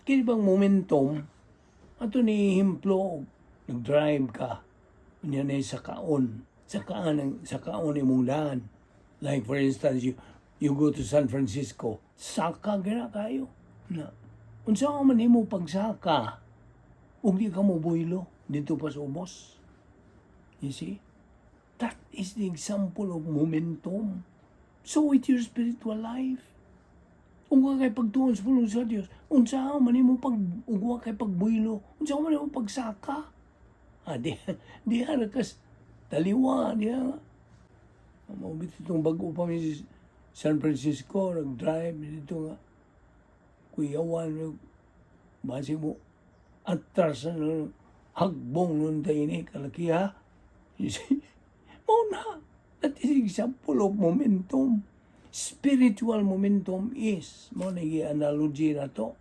Kini bang momentum, ato ni himplo, nag-drive ka, unya na sa kaon, sa kaon imong daan. Like for instance, you go to San Francisco, saka gina kayo. Na, unsa man nimo pagsaka, ug di ka mo buylo dito pa sa ubos. You see? That is the example of momentum. So with your spiritual life, kung wa kay pagtuon sa pulong sa Dios, unsa man nimo pag ug wa kay pagbuylo, unsa man nimo pagsaka? Ah, di ra kas taliwa diha. Mao bitaw itong bago pa mi sa San Francisco, nag-drive dito nga kuyawan, basi mo atras na hagbong nun tayo ni kalaki ha. You see? Mao na. That is example of momentum. Spiritual momentum is, mao na analogy na to.